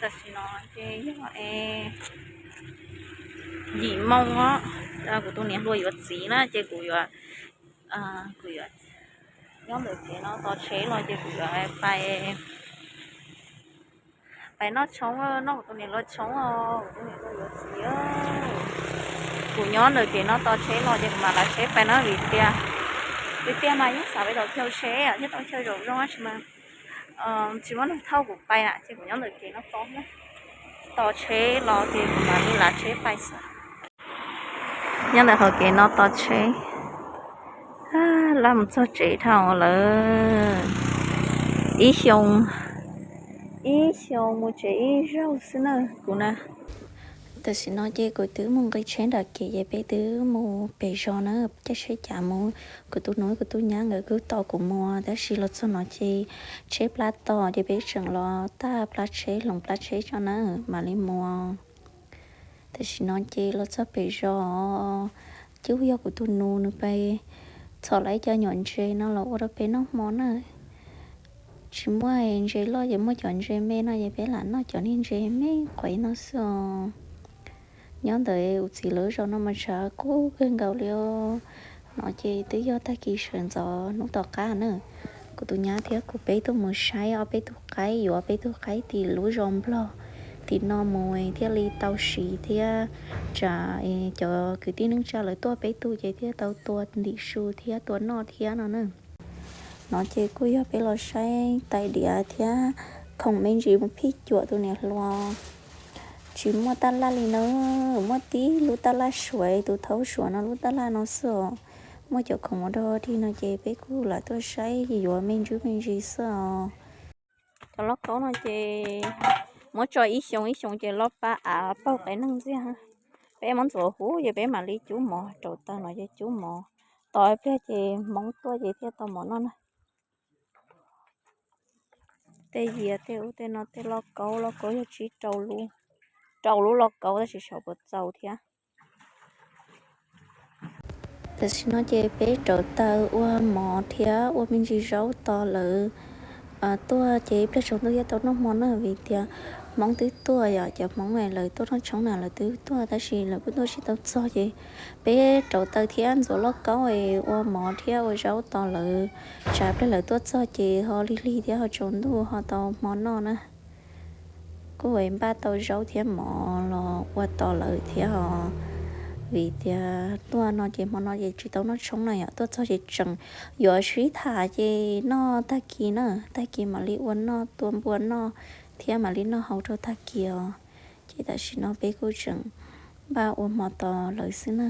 Tam sim no ces yog yim moo os, kuv tus niam hluas yuav txiv na ces kuv yuav, kuv yuav nyob ntawm kev no tos tsheb los ces kuv yuav pais, pais noj tshoob, noj kuv tus niam hluas tshoob os, kuv tus niam hluas yuav txiv. Kuv nyob ntawm kev no tos tsheb los ces kuv mam lav tsheb pais na vim tias, vim tias mas yeej xav pais tau chaw tsheb thiab tau chaw zaum zoo tsis mas tsis muaj neeg thauj kuv pais na ces kuv nyob ntawm kev no tos, tos tsheb los ces kuv mam li lav tsheb pais xwb. Nyob ntawm qhov kev no tos tsheb, laj mus txog tsev dhau lawm. Ib xyoo, ib xyoo mus tsev ib zaug xwb na kuv na. Tam sim no ces kuv twb mus nqis tsheb nram kev ces peb twb mus pem zos na, caij tsheb cav mus. Kuv tus nus kuv tus nyab nkawd kuj tos kuv mus tab sis los txog no ces tsheb plab tog ces peb tseem los tag plab tsheb, hloov plab tsheb tso na mam li mus. Tam sim no ces los txog pem zos, ces yog kuv tus nus nws pais txhom lawm ib co nyuam ntses no los ua rau peb noj hmo na. Tsis muaj ntses loj ces muaj cov ntses me no ces peb lam noj cov niag ntses me quav no xwb os. Nyob ntawm kuv txiv lawv zos no mas tshav kub kawg nkaus li os. No ces twb yog tag kis sawv ntxov hnub tom qab na, kuv tus nyab thiab kuv peb tuaj mus saib ob peb tug qaib, yuav ob peb tug qaib tim lub zos Nplog tim no mus thiaj li tau siv thiab tsam cov kwv tij neej tsa lawv tuaj peb tug ces thiaj tau tua ntim su thiab tua noj thiab no na. No ces kuj yog peb los saib tais diav thiab khoom me ntsis mus phij cuam tus niam hluas. Tsis muaj taj laj li na, muaj tib lub taj laj suav, tus thaub suav no lub taj laj no xwb os. Muaj cov khoom mus dog dig no ces peb kuj lam tuaj saib yuav me ntsis me ntsis xwb os. Cov lauj kaub no ces muab tso ib xyoo ib xyoo ces loj pab av paug qe neeg ntxiag. Peb muab ntxuav huv ces peb mam li cub mov rau taws no ces cub mov tos ib pliag ces hmoob tuaj ces thiaj tau mov noj na. Tej yias tej ub tej no tej lauj kaub, lauj kaub yog tsib rau lub, rau lub lauj kaub tab sis xyov puas txaus thiab. Tam sim no ces peb rauv taws ua mov thiab ua me ntsis zaub tos lawv tuaj ces ib pliag tsaus ntuj thiaj tau noj hmo na vim tias hmoob twb tuaj yom, cov hmoob lawv tuaj noj tshoob na lawv twb tuaj tab sis lawv kuj tuaj tsis tau txog ces peb rauv taws thiab ntxuav lauj kaub ua mov thiab ua zaub tos lawv, tsam pliag lawv tuaj txog ces ho lig lig thiab ho tsaus ntuj ho tau hmo noj na. Kuj npaj tau zaub thiab mov los ua tos lawv thiab os, vim tias tuaj no ces hmo no ces tsis tau noj tshoob na yom, tuaj txog ces tseem yuav sib tham ces noj tag kis na, tag kis mam li ua noj tua npua noj thiab mam li noj haus rau tag kis os. Ces tam sim no peb kuj tseem npaj ua hmo tos lawv xwb na.